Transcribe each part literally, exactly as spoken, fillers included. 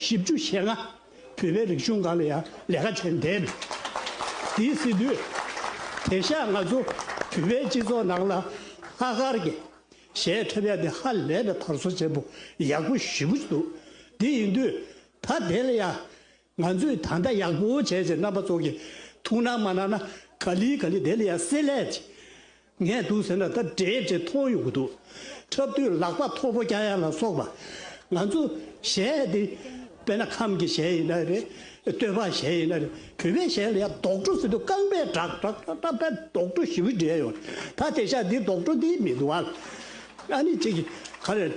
བཞི་བཅུ་ཞེ་ལྔ་བོད་པའི་རིག་གཞུང་སྒང་ལ་ཡང་ལས་ཀ་བྱས་བསྡད་པས། དེའི་སྲིད་དུས་དེང་སང་ང་ཚོ་བོད་པའི་སྤྱི་ཚོགས་ནང་ལ་ལྷག་དཀར་གྱི་གཞས་འཁྲབ་ཡ་དེ་ཧ་ལས་པའི་དར་སྲོལ་ཆེན་པོ་ཡག་པོ་ཞེ་པོ་ཅིག་འདུག་དེ་ཡིན་དུས་ད་དེ་ལ་ཡང་། ང་ཚོས་ད་ལྟ་ཡག་པོ་བྱས་བྱས་རྣམ་པ་ཚོ་གིས་ཐུགས་སྣང་མ་གནང་ན། ག་ལེ་ག་ལེ་དེ་ལ་ཡང་བསྲེ་ལྷད་ཅིག་ངས་འདུག་ཟེར་ན་ད་འདྲེས་བྱས་མཐོང་ཡོང་གི་འདུག་འཁྲབ་དུས་ལག་པ་མཐོ་པོ་བཀྱག་ཡ་ལ་སོགས་པ། ང་ཚོ་གཞས་དེ་དཔེར་ན་ཁམས་ཀྱི་གཞས་ཡིན་ན་རེད། སྟོད་པ་གཞས་ཡིན་ན་རེད། བོད་པའི་གཞས་ལ་ཡང་རྡོག་བྲོ་ཟེར་དུས་རྐང་པས་སྦྲག་སྦྲག་སྦྲག་སྦྲག་དཔེ་རྡོག་བྲོ་ཞེ་པོ་འདྲེས་ཡོང་། ད་དེང་སང་འདི་རྡོག་བྲོ་འདི་མི་འདུག་ཨ། ཨ་ནི་ཅིག་ག་རེ།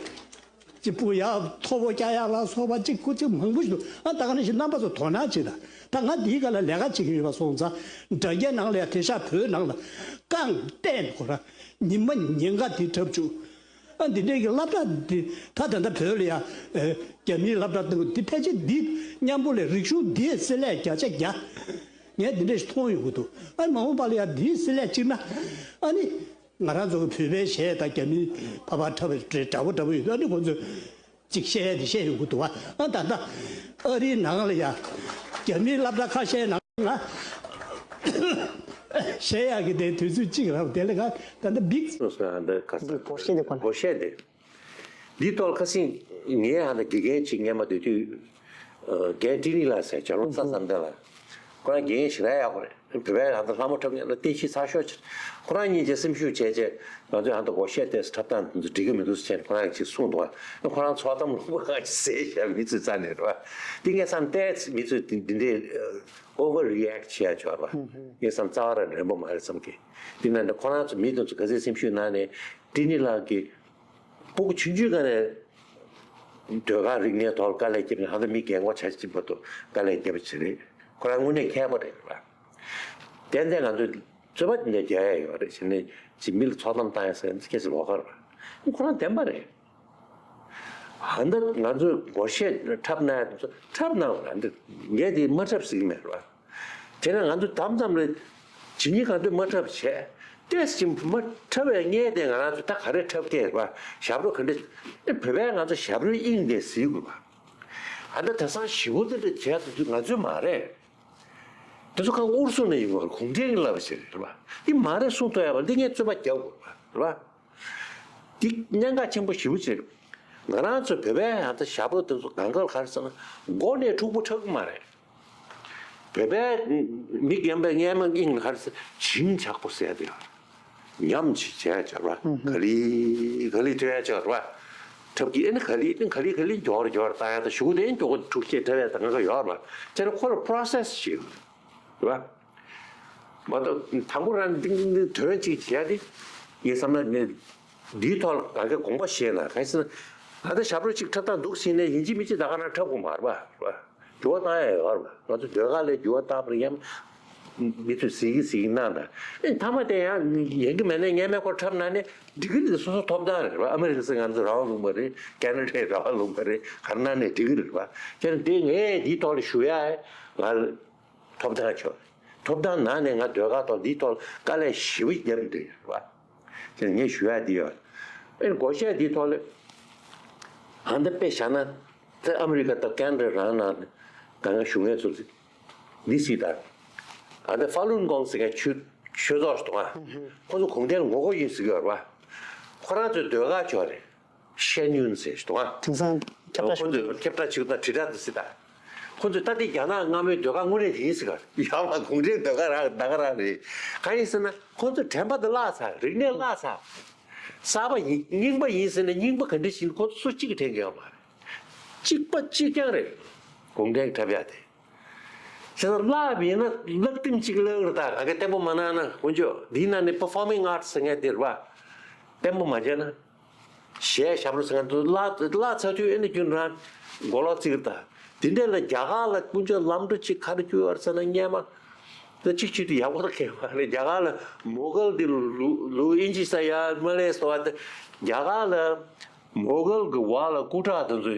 ཅིག་སྤུ་ཡག་མཐོ་པོ་བཀྱག་ཡག་ལ་སོགས་པ་ཅིག་སྐུ་ཅིག་མང་པོ་ཞིག་འདུག་ཨ། ད་ག་ནང་བཞིན་རྣམ་པ་ཚོ་དོ་སྣང་བྱེད་དང་། ད་ང་འདིའི་སྒང་ལ་ལས་ཀ་བྱེད་ཀྱི་ཡོད་པ་སོང་ཙང་། སྒྲ་རྒྱའི་ནང་ལ་ཡང་དེང་སང་བོད་ནང་ལ་རྐང་བརྟེན་ཁོ་ར་ཉི་མ་ཉིན་གང་འདི་འཁྲབ་བཅུག་ཨ། འདི་འདྲའི་གི་སློབ་གྲྭ་འདི་ད་ད་ལྟ་བོད་ལ་ཡང་རྒྱ་མིའི་སློབ་གྲྭ་འདི་འདི་ཕལ་ཆེར་འདི་མཉམ་པོ་ལས་རིག་གཞུང་འདིའི་བསྲེ་ལྷད་བརྒྱ་ཆ་བརྒྱ་ངས་འདི་འདྲ་ཞིག་མཐོང་ཡོང་གི་འདུག་ཨ། མ་འོངས་པ་ལ་ཡང་འདིའི་བསྲེ་ལྷད་གཅིག་ན་ཨ་ནི། ང་རང་ཚོ་གི་བོད་པའི་གཞས་དང་རྒྱ་མིའི་ཕ་ཕ་འཁྲབ་པའི་འདྲ་འདྲ་པོ་འདྲ་པོ་ཡོད་དུས། ཨ་ནི་ཁོང་ཚོས་ཅིག་བཤད་ཡ་དེ་བཤད་ཡོང་གི་འདུག་བ། ཨ། ད་ལྟ་ཨ་རིའི་ནང་ལ་ཡ་རྒྱ་མིའི་སློབ་གྲྭ་ཁ་ཤས་ནང་ང་བཤད་ཡག་གི་དེ་དུས་ཚོད་ཅིག་རག་དེ་ལས་ཀ་ད་ལྟ་བིག་སོ་སོ་ཨ་འདི་ཁ་ས་འདི་སྒོར་གཞས་འདི་ཁོ་ན། སྒོར་གཞས་འདི། འདིའི་ཐོག་ལ་ཁ་སང་ངའི་ཧ་ད་དགེ་རྒན་ཅིག་སྔས་མ་སྡོད་དུས། རྒན་ཀྲི་ནི་ལགས་ཟེར་བྱ་རོག་ས་བསམ་གཏན་ལགས། ཁོ་རང་དགེ་རྒན་ཞེ་དྲག་ཡག་པོ་རེད། བོད་པའི་ཧ་ད་ལྷ་མོ་འཁྲབ་མཁན་ལ་བསྟན་བཤིག་ཚ་ཤོས་ཅིག་ཁོ་རང་གཉིས་ཀྱིས་སེམས་ཤུགས་བྱས་བྱས་ང་ཚོས་ཧ་ད་སྒོར་གཞས་དེ་འཁྲབ་སྟངས་དེ་ཚོ་འགྲིག་གི་མི་འདུག་ཟེར་བྱས་ནས་ཁོ་རང་གིས་ཅིག་གསུངས་འདུག་ཨ། ཁོ་རང་ཚོགས་གཏམ་ལུང་པ་ཁ་ཅིག་ཟེར་བཞག་མི་ཚོའི་རྩ་ནས་རེད་བ། འདི་ངས་བསམ་ཏེ་མི་ཚོས་འདི་འདི་འདྲའི་ཨོ་ཝར་རི་ཨེག་བྱེད་ཡ་ཆོག་རེད་བ། ངས་བསམ་རྩ་བ་རང་རན་པོ་མ་རེད་བསམ་གི། འདི་ན་འདི་ཁོ་རང་ཚོ་མི་དེ་ཚོ་ག་ཚོད་སེམས་ཤུགས་ནང་ནས་ཀྲི་ནི་ལགས་ཀྱིས། སྤུ་གུ་ཆུང་ཆུང་སྒང་ནས་ཟློས་གར་རིག་གནས་ཐོག་དཀའ་ལས་བརྒྱབ་ནས་ཧ་ད་མི་རྒན་གོག་ཆ་ཅིག་བར་དུ་དཀའ་ལས་བརྒྱབ་པ་ཅིག་རེད། ཁོ་རང་དངོས་གནས་མཁས་པོ་རེད་པ། ཏན་ཏན་ང་ཚོས་རྩོད་པ་འདི་འདྲ་རྒྱག་ཡ་ཡོད་རེད་ཟེར་ནས་ཅིག་མི་ལ་ཚོགས་གཏམ་བཏང་ཡ་ཟེར་ན་སྐད་ཆ་ལོགས་ཀ་རེད་པ། ཁོ་རང་བདེན་པ་རེད། ཧ་ད་ང་ཚོས་སྒོར་གཞས་འཁྲབ་གནང་ཡ་དེ་ཚོ་འཁྲབ་གནང་བ་རེད། འདི་ངས་དེ་མ་འཁྲབ་ཟེར་གྱི་མེད་རེད་པ། དེ་ནས་ང་ཚོ་དམ་ཙམ་རེ་ཇི་སྙེད་གང་འདོད་མ་འཁྲབ་བྱས། ཏོག་ཙམ་མ་འཁྲབ་པའི་སྔས་དེ་ང་རང་ཚོ་ད་ག་རེ་འཁྲབ་ཀྱི་རེད་པ། ཞབས་བྲོ་ག་འདྲ། ཨེ་བོད་པས་ང་ཚོ་ཞབས་བྲོའི་དབྱིངས་དེ་གཟིགས་དགོས་པ། ཨ་ད་དེང་སང་ཞི་བོ་དེ་འདྲ་བྱས་དུས་ང་ཚོའི་མ་རེད། དེ་ཚོ་ཁ་ཨུ་རུ་སུ་ནས་ཡོང་བ་གུང་ཁྲན་གྱིས་བསླབས་པ་ཞིག་རེད་པ། འདི་མ་རེད་གསུང་ཐུབ་ཡ་པ་འདི་ངས་རྩོད་པ་རྒྱག་དགོས་པ་རེད་པ། འདི་གནད་འགག་ཆེན་པོ་ཞེ་པོ་ཅིག་ང་རང་ཚོ་བོད་པའི་ཡང་ད་ཞབས་བྲོ་དེ་ཚོ་གང་ག་ལ་ག་རེ་ཟེར་ན་མགོ་ནས་འཁྲུག་པོ་འཁྲབ་ཀྱི་མ་རེད། བོད་པའི་མི་རྒན་པའི་སྔས་མ་དབྱིངས་ལ་ག་རེ་ཟེར་བྱིང་ཆགས་པོ་ཟེར་ཡ་དེ་ཡོད་རེད། ཉམས་ཅིག་བྱས་ཡ་ཅིག་རེད་པ། ག་ལེ་ག་ལེ་ཐོན་ཡ་ཅིག་རེད་པ། འཁྲབ་ཀྱི་ཨེ་ནི་ག་ལེ་ཨེ་ནི་ག་ལེ་ག་ལེ་མགྱོགས་རེ་མགྱོགས་རེ་བཏང་ཡ་དང་གཞུག་གུ་དེ་མགྱོགས་པོ་འཁྲུག་ཆས་འཁྲབ་ཡ་དང་གང་ག་ཡོད་རེད་པ། བྱས་ན་ཁོ་ལ་པོ་རོ་སེ་སི་ཅིག་ཡོད་རེད་པ། མ་གཏོགས་དང་པོ་རང་ཏིང་ཏིང་དོན་གཅིག་བྱས་ཏེ། ངས་བསམ་ན་ངས་འདིའི་ཐོག་ལ་ག་གེ་དགོངས་པ་བཞེས་ན་ག་ཟེར་ན། ད་ལྟ་ཞབས་བྲོ་གཅིག་འཁྲབ་སྟངས་འདུག་ཟིན་ནས་ཡིན་གཅིག་མིན་གཅིག་ད་ག་རང་འཁྲབ་དགོས་མ་རེད་པ། འགྱུར་བ་བཏང་ཡ་ཡོད་རེད་པ། ང་ཚོ་ཟློས་གར་ལ་འགྱུར་བ་བཏང་བ་རེད་ཡང་། མི་ཚོས་གཟིགས་ཀྱི་གཟིགས་ཀྱི་གནང་དང་། ཨེ་མཐའ་མ་དེ་ཡང་ཡིན་གྱི་མེད་ན་སྔས་མའི་སྐོར་འཁྲབ་གནང་ནས་འགྲིག་གི་རེད། སོ་སོ་ཐོབ་ཐང་རེད་པ། ཨ་མི་རི་ཀ་ཟེར་ང་ཚོ་རང་དབང་ལུང་པ་རེད། ཁེ་ན་ཌའི་རང་དབང་ལུང་པ་རེད། ག་རེ་གནང་ནས་འགྲིག་གི་རེད་པ། དེ་ནས་དེ་ངས་འདིའི་ཐོག་ལ་ཞུ་ཡ་ང་ཐོབ་ཐང་ཆོག་ཐོབ་ཐང་ནང་ནས་ང་ཟློས་གར་ཐོག་འདིའི་ཐོག་དཀའ་ལས་ཞེ་པོ་བརྒྱབ་འདུག་རེད་པ། ཅེས་ངས་ཞུ་ཡ་འདི་ཡོད། ཨེ་སྒོར་གཞས་འདིའི་ཐོག་ལ་ཨ་འདི་དཔེ་བཞག་ན། ད་ཨ་མི་རི་ཀ་དང་ཁེ་ན་ཌ་རང་ནང་གང་ག་བཞུགས་མཁན་ཚོ་འདི་སྲིད་ད། ཨ་འདི་ཧྥ་ལུན་གོང་ཟེར་མཁན་ཆོས་ཆོས་ཚོགས་ཤིག་འདུག་ཨ། ཁོ་ཚོ་གུང་ཁྲན་ངོ་རྒོལ་ཡིན་ཟེར་གྱི་ཡོད་རེད་པ། ཁོ་རང་ཚོའི་ཟློས་གར་ཅིག་ཡོད་རེད། ཤེན་ཡུན་ཟེར་ཞིག་འདུག་ཨ། དེང་སང་ཁྱབ་བསྒྲགས་ཁོ་ཚོས་ཁྱབ་བསྒྲགས་བྱེད་ཀྱི་འདུག་དྲིལ་བསྒྲགས་འདི་སྲིད་ད། ཁོ་ཚོས་ད་ལྟའི་རྒྱ་ནག་སྔ་མོའི་ཟློས་གར་དངོས་གནས་དེ་ཡིན་ཟེར་ག་ཡང་མ་གུང་ཁྲན་ཟློས་གར་རང་ད་ག་རང་རེད། གང་ཡིན་ཟེར་ན་ཁོ་ཚོས་དྲན་པ་འདི་བརླགས་ཚར། རིག་གནས་བརླགས་ཚར། གསར་པ་ཡིན་རྙིང་པ་ཡིན་ཟེར་ནས་རྙིང་པ་ག་འདྲ་ཞིག་ཁོ་ཚོ་སུ་གཅིག་གིས་དྲན་གི་ཡོད་མ་རེད། གཅིག་པ་གཅིག་རྐྱང་རེད། གུང་ཁྲན་གྱིས་འཁྲབ་ཡ་དེ། བྱས་ཙང་བརླགས་པ་ཡིན་ན་བརླག་གཏམ་གཅིག་བརླག་རེད་ད། ག་གེ་བརྟན་པོ་མ་གནང་ན་དཀོན་མཆོག་འདིའི་ནང་ནས་པར་ཕོར་མིང་ཨར་ཊི་སི་ཟེར་མཁན་དེ་རེད་པ། བརྟན་པོ་མ་བྱས་ན། གཞས་ཞབས་བྲོ་ཟེར་མཁན་དེ་བརླག་བརླག་ཚར་དུས་ཨེ་ནི་རྒྱུན་རང་མགོ་ལོག་བརྩི་གི་རེད་ད། དེ་འདྲས་ལ་རྒྱ་གར་ལ་དཀོན་མཆོག་ལམ་འགྲོ་གཅིག་ག་རེ་བསྐྱུར་བ་རེད་ཟེར་ན་སྔས་མ། ད་གཅིག་བྱེད་དུས་ཡག་པོ་ད་གལ་མ་རེད། རྒྱ་གར་ལ་མོ་གལ་དེ་ལུ་ལུ་ཨིན་ཇི་ས་ཡ་མ་ལས་སོ་བ་དེ་རྒྱ་གར་ལ་མོ་གལ་གི་བར་ལ་སྐུ་དྲག་དེ་ཚོ་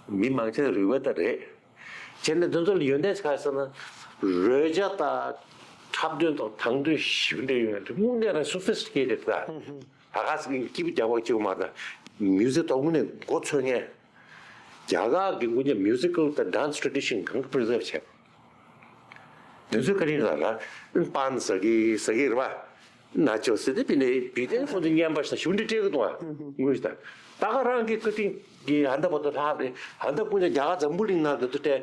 མི་མང་ཆེ་རུས་པ་ད་རེད། བྱས་ནས་དེ་ཚོ་ལ་ཡོན་ཏན་ཆེ་ག་ཟེར་ན། རོལ་ཆ་དང་འཁྲབ་སྟོན་དང་དང་དོད་ཞིབ་འདྲ་ཡོད་རེད། དངོས་གནས་རང་སོ་ཕི་སི་ཊི་ཀེ་ཊེཌ་ད། ད་ག་ཟེར་སྐྱིད་པོ་རྒྱག་པ་གཅིག་པོ་མ་རེད། མིའུ་ཟིག་ཐོག་དངོས་གནས་མགོ་ཚོས་མཁན། རྒྱ་གར་གྱི་ཀུན་ཀྱང་musical་དང་dance tradition་གང་ག་preserve་བྱས། དེ་ཚོའི་ཁ་རིང་ལ་ར་པན་ཟ་གི་ཟ་གི་རེད་པ། ན་ཅོ་ཟེར་ཏེ་པི་ནེ་བི་དེ་ཁོང་ཚོ་བརྙན་པ་ཞིག་ཞུ་འདྲི་སྤྲད་གི་འདུག་ཨ། དངོས་ཞིག་དང་། ད་ག་རང་གི་ཀ་ཏིང་གི་ཧན་ད་པོ་ཏོ་ལྷག་རེད། ཧན་ད་ཀུན་ཀྱང་རྒྱ་གར་འཛམ་བུ་གླིང་ནང་དུ་སྤྲད།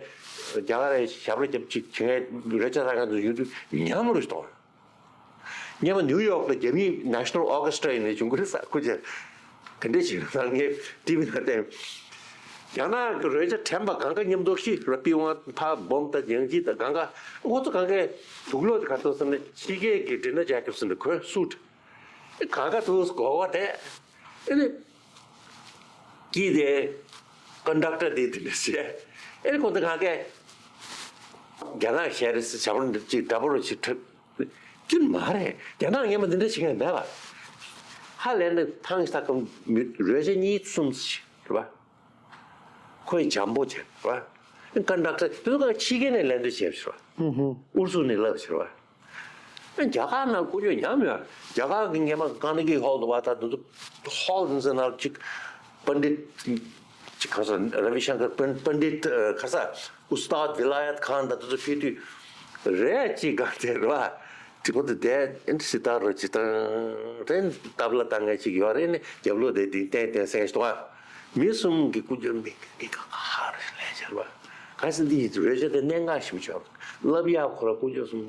རྒྱ་གར་རེ་ཞབས་ར་རྒྱབ་ཅིག་བྱེད་མཁན་རོལ་ཆ་ལྷག་མཁན་ཚོ་ཡོད་དུས་ཉམས་རུ་གཏོང་། སྔོན་མ་ནིའུ་ཡོག་ལ་རྒྱ་མིའི་National Orchestra་ཡིན་ནའི་བྱུང་གི་རེད་ས་ཁུ་ཅེ། ག་འདྲས་ཞིག་ལ་ངས་ཊི་ཝི་ནང་བལྟས། རྒྱ་ནག་གི་རོལ་ཆ་དྲན་པ་གང་ག་མཉམ་དུ་ཤི་ར་པི་ཝང་ཕ་བོམ་དང་ཡང་ཅི་དང་གང་ག་ཁོ་ཚོ་གང་གའི་དུག་ལོག་དེ་ག་ཚོད་ཟེར་ན་ཕྱི་རྒྱལ་གྱི་འདྲེ་ན་རྒྱག་སྐྱབས་ཟེར་ན་གོས་སུཊ་གང་ག་དུ་གོ་བ་དེ་ཨེ་ནི་ཀི་དེ་ཀོན་ཌག་ཊར་དེ་དེ་ནས་བཤད་ཨེ་ནི་ཁོ་ཚོ་གང་གའི་རྒྱ་ནག་ཞལ་རེ་སི་བྱ་བ་འདི་ཅིག་འདྲ་པོ་རུ་ཅིག་གྲུབ། ཀྱིན་མ་རེད། རྒྱ་ནག་སྔོན་མ་འདི་འདྲ་བྱེད་མཁན་མེད་པ། ཧ་ལས་ནས་ཐང་ཤ་ཁམ་མི་རོལ་ཆ་གཉིས་གསུམ་ཞིག་རེད་པ། ཁོས་འཇམ་པོ་བྱས་རེད་པ། ཀོན་ཌག་ཊར་དེ་ཚོ་ཕྱི་རྒྱལ་ནས་ལེན་འདོད་བྱས་པ་རེད་པ། ཨུ་ཚུགས་ནས་ལབ་བྱས་རེད་པ། རྒྱ་གར་ནང་ཀུ་ཅོ་ཉམས་ཡོད། རྒྱ་གར་གྱི་སྔོན་མ་ཀར་ནེ་གི་ཧོལ་དུ་བ་ད་དེ་ཚོ་ཧོལ་འདི་ཚོ་ནང་ཅིག་པཎ་ཌིད་ཅིག་ག་ས་ར་བི་ཤང་ཀར་པཎ་པཎ་ཌིད་ཨ་ག་ས་ཨུ་སྟཱད་ཝི་ལ་ཡད་ཁཱན་དང་དེ་ཚོ་ཕེབས་དུས་རེད་ཅིག་ག་དེ་རེད་པ། དེ་ཁོ་ཚོ་དེ་ཨེ་འདྲ་སི་ཏཱར་རོ་ཅིག་དང་རེད་ཏབ་ལ་བཏང་མཁན་ཅིག་ཡོད་རེད་ནི་རྒྱབ་ལོགས་དེ་དེ་ཏན་ཏན་གསན་ཤི་ཏོ། མི་གསུམ་གྱི་ཀུ་ཅོ་མི་གི་ག་ག་ཧ་རེ་ལས་བྱར་བ། ག་ས་འདི་ཡི་རོལ་ཆ་དེ་གནད་འགག་ཞིག་ཆགས་ལབ་ཡག་ཁོ་ར་ཀུ་ཅོ་གསུམ་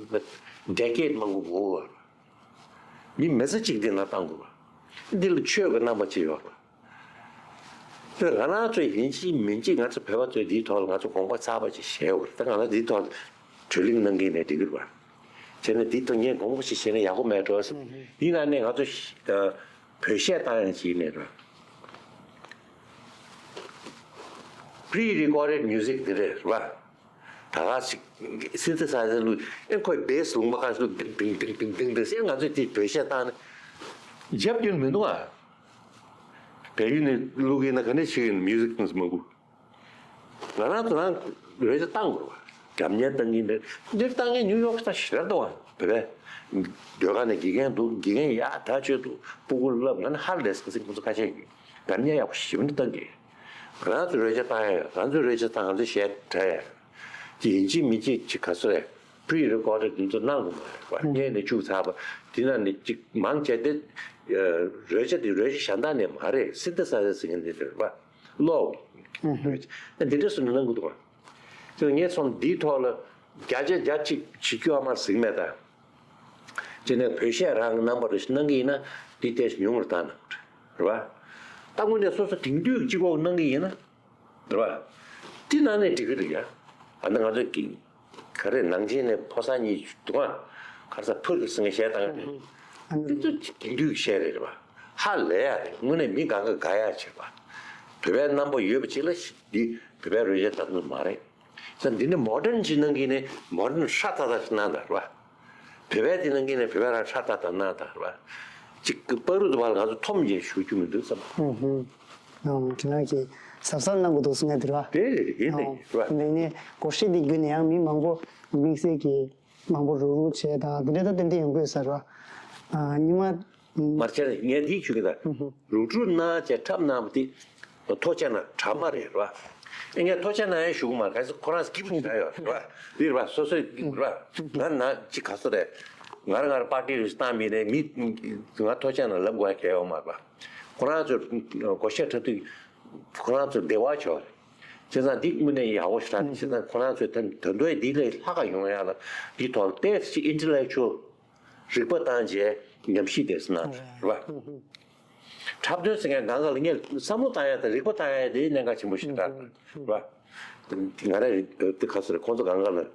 ཌེ་ཀེ་ཌི་མང་པོ་འགོར་བ། མི་མི་ཚེ་གཅིག་དེ་ན་བཏང་དགོས་པ། འདི་ལ་ཆོས་ཀྱི་རྣམ་པ་ཅིག་ཡོད་པ། དེ་ང་རང་ཚོ་ཡིན་གཅིག་མིན་གཅིག་ང་ཚོ་བོད་པ་ཚོས་འདིའི་ཐོག་ལ་ང་ཚོ་དགོངས་པ་ཚ་བ་ཅིག་བཞེས་དགོས་རེད། ད་ང་རང་འདིའི་ཐོག་ལ་གྲོས་གླེང་གནང་གི་ནས་འགྲིག་གི་རེད་པ། བྱས་ན་འདིའི་ཐོག་ངས་དགོངས་པ་ཅིག་བཞེས་ན་ཡག་པོ་མེད་འགྲོ། ཡིན་ན་ནས་ང་ཚོ་ཨ་བོད་གཞས་བཏང་ཡང་ཅིག་ཡིན་ནས་རེད། Pre-recorded music་དེ་རེད་རེད་པ། ད་ག་ཞིག་synthesizer་བླུགས་ཨེ་ཁོས་བེ་སི་ལུང་པ་ཁ་ཤས་བླུགས་ཏིང་ཏིང་ཏིང་ཏིང་ཏིང་ཏིང་ཟེར་ང་ཚོས་དེ་བོད་གཞས་བཏང་ན་རྒྱབ་སྐྱོར་མི་འདུག་ཨ། བལ་ཡུལ་ནས་བླུགས་ཡིན་ན་ག་འདྲ་ཞིག་ཡིན་music་ནས་མང་པོ། ང་རང་ཚོ་རང་རོལ་ཆ་བཏང་དགོས་རེད་པ། སྒྲ་སྙན་བཏང་གིན་རེད། འདིར་བཏང་མཁན་ནིའུ་ཡོག་ས་ཞེ་དྲག་འདུག་ཨ། བོད་པའི་སྡོད་ཁང་ནས་དགེ་རྒན་འདུག་དགེ་རྒན་ཡག་ད་ཆོས་འདུག་སྤུ་གུ་བསླབ་ང་ནི་ཧར་ལས་ཟིན་ཟིན་ཁོ་ཚོ་ཁ་ཆད་ཡོད། སྒྲ་སྙན་ཡག་པོ་ཞེ་པོ་འདི་བཏང་གི། ང་རང་ཚོ་རོལ་ཆ་བཏང་ཡ་ང་ཚོའི་རོལ་ཆ་བཏང་ང་ཚོའི་གཞས་འཁྲབ་ཡ། དེ་ཡིན་གཅིག་མིན་གཅིག་ཅིག་ག་ཚོད་རེད། Pre-recorded་འདི་ཚོ་གནང་དགོས་མ་རེད་པ། སྔོན་ནས་བཅུག་ཚར་བ། དེ་ནང་ནས་ཅིག་མང་ཆེ་དེ་རོལ་ཆ་དེ་རོལ་ཆ་གཞན་དག་ནས་མ་རེད། synthesizer་ཟེར་མཁན་དེ་རེད་པ། གློག་རོལ་ཆ་འདི་འདྲ་སུ་ནས་གནང་དགོས་འདུག་པ། དེ་ངས་སོང་འདིའི་ཐོག་ལ་བརྒྱ་ཆ་བརྒྱ་ཅིག་བྱེད་རྒྱུ་ཨ་མར་གཟིགས་མེད་ད། དེ་ནས་བོད་གཞས་རང་གི་རྣམ་པ་རེ་ཞིག་གནང་གི་ཡིན་ན་འདི་ཏོག་ཙམ་ཉུང་རུ་བཏང་གནང་རེད་པ། ད་དངོས་གནས་སོ་སོ་དེང་དུས་ཀྱི་སྤྱི་ཁོག་གནང་གི་ཡིན་ན་རེད་པ། དེ་གནང་ནས་འགྲིག་གི་རེད་ཡ། ཨ་ནི་ང་ཚོ་གི་ག་རེ་ནང་ཆེན་ནས་ཕོ་གསར་གཉིས་འདུག་ཨ། ག་རེ་ས་ཕུར་གི་སེང་གེ་གཞས་བཏང་གི་རེད། འདི་ཚོ་དེང་དུས་ཀྱི་གཞས་རེད་རེད་པ། ཧ་ལས་ཡ་རེད། དངོས་གནས་མི་གང་ག་དགའ་ཡ་བྱེད་པ། བོད་པའི་རྣམ་པ་ཡོད་པ་ཅིག་ལ་འདི་བོད་པའི་རོལ་ཆ་ལྟ་ཚུལ་མ་རེད། ས་འདི་ནི་མོ་ཌན་ཅིག་གནང་གི་ནི་མོ་ཌན་ཧྲ་ཐག་ཐག་ཅིག་གནང་དང་རེད་པ། བོད་པའི་དེ་གནང་གི་ནི་བོད་པའི་རང་ཧྲ་ཐག་ཐག་གནང་དང་རེད་པ། ཅིག་གི་པ་རུ་དུ་བ་ལ་ང་ཚོ་ཐོམ་གྱིས་ཞུ་རྒྱུ་མི་འདུག་བསམ། ཧུམ་ཧུམ། ཨང་དེ་རང་གི་གཟབ་གཟབ་གནང་དགོས་འདུག་གསུང་ཡ་དེ་རེད་པ། དེ་རེད་དེ་རེད་རེད་པ། འདི་ནི་སྒོར་གཞས་འདི་བརྒྱུད་ནས་ཡང་མི་མང་པོ་དམིགས་བསལ་གྱི་མང་པོ་རུག་རུག་བྱས་དང་དེ་འདྲ་ད་ཏན་ཏན་ཡོང་གི་ཡོད་ས་རེད་པ། ཨ་ཉི་མ། མར་ཆེར་ངས་འདི་ཞུ་གི་ད། རུག་རུག་གནང་བྱས་འཁྲབ་གནང་བ་དེ་ཐོ་ཆེ་ན་དྲག་མ་རེད་རེད་པ། ཨེ་ངས་ཐོ་ཆེ་ན་ཡང་ཞུ་གི་མ་རེད། ག་ཚོད་ཁོ་རང་སྐྱིད་པོ་ཞིག་ད་ཡོད་རེད་པ། འདི་རེད་པ། སོ་སོའི་རེད་པ། ང་ན་ཅི་ག་ཚོད་རེད། ང་རང་ང་རང་པར་ཊི་རེ་བཏང་མི་རེད། མི་ང་ཐོ་ཆེ་ན་ལབ་དགོས་གལ་ཡོད་མ་རེད་པ། ཁོ་རང་ཚོ་སྒོར་གཞས་འཁྲབ་དུས་ཁོ་རང་ཚོ་བདེ་བ་ཆོག་རེད། བྱས་ཙང་འདི་དངོས་གནས་ཡག་པོ་ཞེ་དྲག་རེད། བྱས་ཙང་ཁོ་རང་ཚོས་ད་ད་དུང་འདི་ལས་ལྷག་ག་ཡོང་ཡ་ལ་འདི་ཐོག་ཏོག་ཙམ་ཅིག་ཨིན་ཊེ་ལེག་ཅུ་ཨལ་རིག་པ་བཏང་བྱས་ཉམས་ཞིབ་དེ་ཚོ་གནང་རེད་པ། འཁྲབ་སྟོན་ཟེར་མཁན་སྒང་ག་ལ་ངས་བསམ་བློ་བཏང་ཡ་དང་རིག་པ་བཏང་ཡ་དེ་གནད་འགག་ཆེན་པོ་ཞེ་དྲག་རེད་པ། དེ་ང་རང་རེད་དེ་ག་ཚོད་རེད། ཁོང་ཚོ་སྒང་ག་ལ་